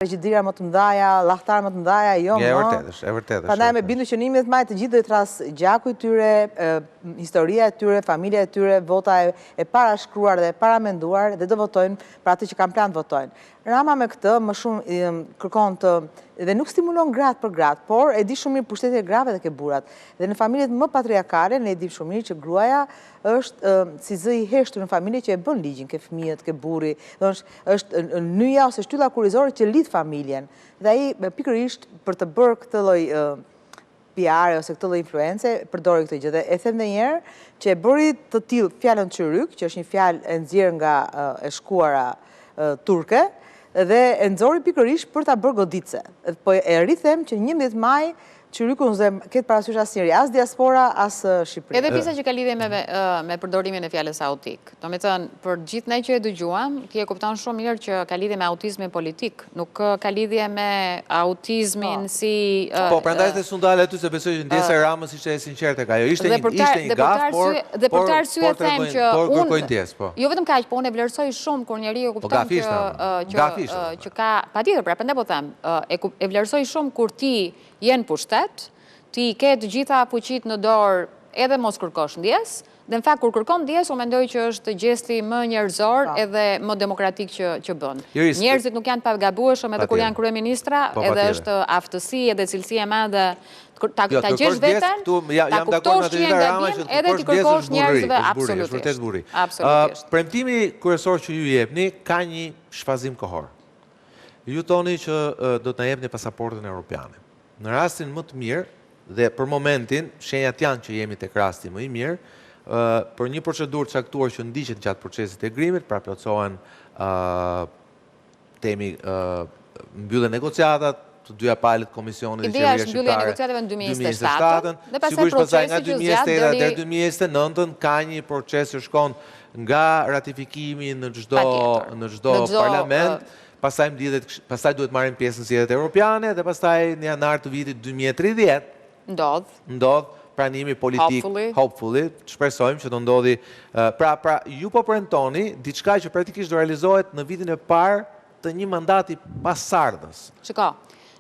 Tragjedi më të mëdhaja, llahtar më të mëdhaja, jo më. E vërtetë është, e vërtetë është. Prandaj jam e bindur që në 11 maj të gjithë do i thërrasë gjaku i tyre, historia e tyre, familja e tyre, vota e parashkruar dhe e paramenduar dhe do votojnë për atë që kanë plan të votojnë. Rama me këtë më shumë kërkon të dhe nuk stimulon gratë për gratë, por e di shumë mirë pushtetin e grave dhe ke burrat. Dhe në familjet më patriarkale ne e dimë shumë mirë që gruaja është si zë i heshtur në familje që e bën ligjin, ke fëmijët, ke burri, dhe është, është nyja ose shtylla kurrizore që lidh familjen. Dhe ai pikërisht për të bërë këtë lloj PR ose këtë lloj influence përdori këtë gjë dhe e them edhe një herë që e bëri të tillë fjalën çyryk, që është një fjalë e nxjerrë nga e shkuara turke dhe e nxori pikërisht për ta bërë goditëse. Po e rithem që 11 maj Çyrykun s'do e ketë parasysh asnjeri, as diaspora, as Shqipëria. Edhe pjesa që ka lidhje me me përdorimin e fjalës autik. Domethënë, për gjithë ne që e dëgjuam, ti e kupton shumë mirë që ka lidhje me autizmin politik, nuk ka lidhje me autizmin po. si Po, prandaj dhe s'u ndala aty se besoj që ndjesa e Ramës ishte e sinqertë tek ajo. Ishte një ishte një gafë, por dhe për këtë arsye them që por kërkoj ndjesë, po. Jo vetëm kaq, po unë e vlerësoj shumë kur njeriu e po, kupton që që që ka patjetër, pra prandaj po them, e vlerësoj shumë kur ti Je në pushtet, ti i ke të gjitha fuqitë në dorë edhe mos kërkosh ndjesë, dhe në fakt kur kërkon ndjesë unë mendoj që është gjesti më njerëzor po. edhe më demokratik që që bën. Njerëzit nuk janë të pagabueshëm edhe kur janë kryeministra, po, edhe është aftësi edhe cilësi e madhe ta jo, ta gjesh veten, ta kuptosh që je në gabim, edhe t'i kërkosh njerëzve absolutisht. Absolutisht. Premtimi kryesor që ju jepni ka një shfazim kohor. Ju thoni që do të na jepni pasaportën europiane. Në rastin më të mirë, dhe për momentin, shenjat janë që jemi tek rasti më i mirë, për një procedurë të caktuar që ndiqet gjatë procesit të integrimit, pra plotësohen themi mbyllen negociatat, të dyja palët komisioni dhe qeveria shqiptare. Ideja është mbyllja e negociatave në 2027-ën, dhe pastaj procesi nga 2028 deri 2029-ën ka një proces që shkon nga ratifikimi në çdo në çdo parlament, pastaj mblidhet, pastaj duhet marrim pjesë në zgjedhjet europiane dhe pastaj në janar të vitit 2030 ndodh ndodh pranimi politik, hopefully, hopefully shpresojmë që do ndodhi. Pra, pra ju po premtoni diçka që praktikisht do realizohet në vitin e parë të një mandati pasardhës. Shiko,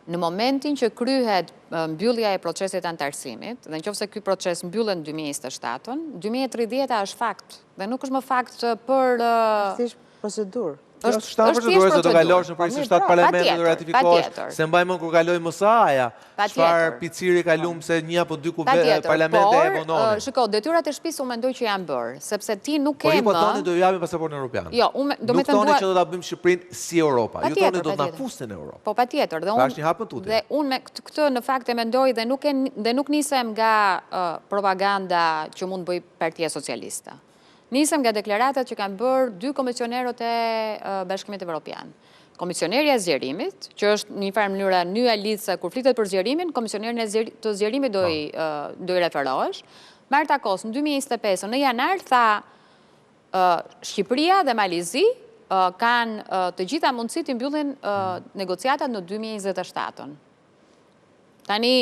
në momentin që kryhet mbyllja e procesit të anëtarësimit, dhe në qoftë se ky proces mbyllet në 2027-ën, 2030-a është fakt, dhe nuk është më fakt për... Është thjesht procedurë. Është thjesht procedurë, se do kalosh nëpër 27 parlamente do ratifikohesh, s'e mbaj mend kur kaloi MSA-ja, çfarë piciri kalum se një apo dy parlamente e vononin. Por, shiko, detyrat e shtëpisë unë mendoj që janë bërë, sepse ti nuk ke më... Po ju po thoni do ju japim pasaportën europiane. Jo, unë do me thënë dua... Nuk thoni që do ta bëjmë Shqipërinë si Europa. Ju thoni do të na fusni në Europë. Po patjetër, dhe unë... Pra është një hap më tutje. Dhe unë me këtë në fakt e mendoj dhe nuk e dhe nuk nisem nga propaganda që mund të bëjë Partia Socialiste. Nisem nga deklaratat që kanë bërë dy komisionerët e Bashkimit Evropian. Komisionerja e zgjerimit, që është në një farë mënyre nyja lidhëse kur flitet për zgjerimin, komisionerin e të zgjerimit do i po. do i referohesh. Marta Kos në 2025 në janar tha Shqipëria dhe Mali i Zi kanë të gjitha mundësitë t'i mbyllin negociatat në 2027-ën. Tani,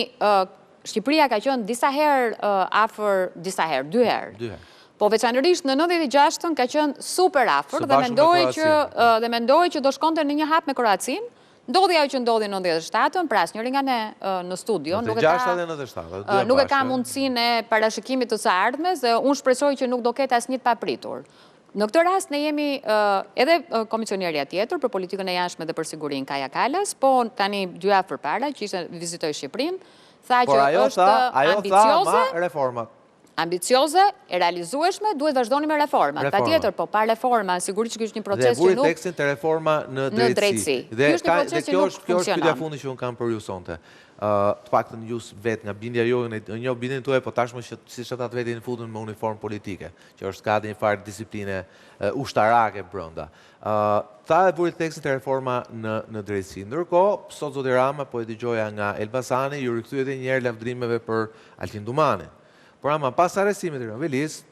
Shqipëria ka qenë disa herë afër, disa herë, dy herë. Dy herë. Po veçanërisht në 96-ën ka qenë super afër dhe mendoi që dhe mendoi që do shkonte në një hap me Kroacinë. Ndodhi ajo që ndodhi në 97-ën, pra asnjëri nga ne në studio nuk e ka 96 nuk e ka mundësinë e parashikimit të së ardhmes dhe unë shpresoj që nuk do ketë asnjë të papritur. Në këtë rast ne jemi edhe komisionerja tjetër për politikën e jashtme dhe për sigurinë Kaja Kallas, po tani dy javë përpara që ishte vizitoi Shqipërinë, tha që është ambicioze, reformat. Ambicioze, e realizueshme, duhet vazhdoni me reformat. Patjetër, po pa reforma, sigurisht që ky është një proces që nuk Dhe vuri theksin te reforma në drejtësi. Dhe ky është një proces që nuk funksionon. Kjo është pyetja e fundit që unë kam për ju sonte. Të paktën ju vetë nga bindja juaj, unë njoh bindjen tuaj, po tashmë që siç e thatë vetë jeni futur me uniformë politike. që është ka dhe një farë disipline ushtarake brenda. Tha e vuri theksin te reforma në në drejtësi. Ndërkohë, sot zoti Rama po e dëgjoja nga Elbasani, iu rikthye edhe një herë lavdërimeve për Altin Dumanin. Por ama pas arrestimit të Erion Velisë,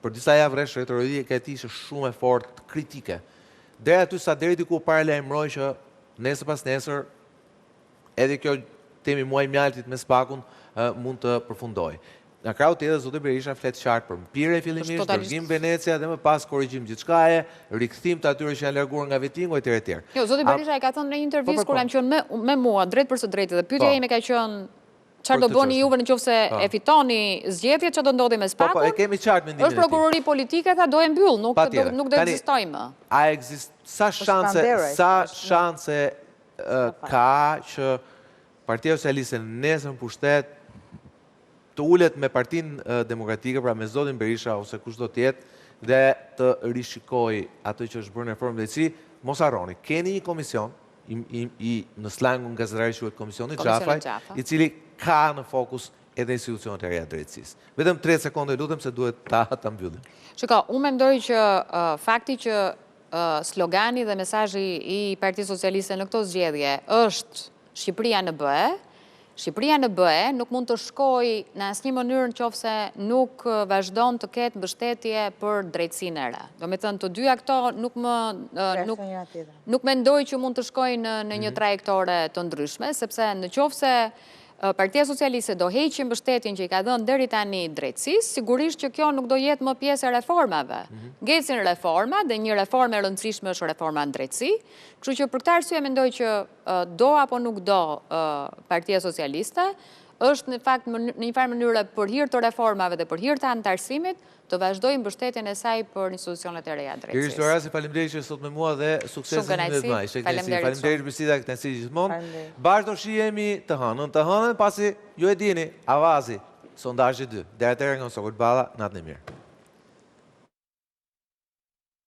për disa javë rresht retorika e tij ishte shumë e fortë kritike. Deri aty sa deri diku paralajmëroi që nesër pas nesër edhe kjo themi muaji i mjaltit me SPAK-un mund të përfundojë. Nga krahu tjetër, zoti Berisha flet qartë për mpirje fillimisht, dërgim Venecia dhe më pas korrigjim gjithçkaje, rikthim të atyre që janë larguar nga vetingu etj etj. Jo, zoti Berisha e ka thënë në një intervistë kur kam qenë me me mua drejt për së drejti dhe pyetja ime ka qenë çfarë do bëni juve në qoftë se e fitoni zgjedhjet, çfarë do ndodhi me SPAK-un? Po, po, e kemi qartë mendimin e tij. Është prokurori politike, tha do e mbyll, nuk do nuk do ekzistojë më. A ekzist sa shanse sa shanse ka që Partia Socialiste nesër në pushtet të ulet me Partinë Demokratike, pra me zotin Berisha ose kushdo të jetë, dhe të rishikojë atë që është bërë në reformën në drejtësi, mos harroni, keni një komision, i, i, i në slangun gazetari quhet Komisioni Xhafaj, i cili ka në fokus edhe institucionet e reja të drejtësisë. Vetëm 30 sekonda lutem se duhet ta ta mbyllim. Shiko, unë mendoj që uh, fakti që uh, slogani dhe mesazhi i Partisë Socialiste në këto zgjedhje është Shqipëria në BE, Shqipëria në BE nuk mund të shkojë në asnjë mënyrë në qoftë se nuk vazhdon të ketë mbështetje për drejtësinë e re. Domethënë, të dyja këto nuk më nuk nuk mendoj që mund të shkojnë në në një mhm. trajektore të ndryshme, sepse në qoftë se Partia Socialiste do heqë mbështetjen që i ka dhënë deri tani drejtësisë, sigurisht që kjo nuk do jetë më pjesë e reformave. Mhm. Ngecin reforma dhe një reformë e rëndësishme është reforma në drejtësi, kështu që për këtë arsye mendoj që do apo nuk do Partia Socialiste, është në fakt në një farë mënyre për hir të reformave dhe për hir të anëtarësimit, të vazhdojë mbështetjen e saj për institucionet e reja të drejtësisë. Iris Luarasi, faleminderit që sot me mua dhe suksese në 11 maj. Ishte kënaqësi. Faleminderit Brisida, kënaqësi gjithmonë. Bashkë do shihemi të hënën, të hënën pasi ju e dini, Avazi, sondazhi 2. Deri atëherë nga Sokol Balla, natën e mirë.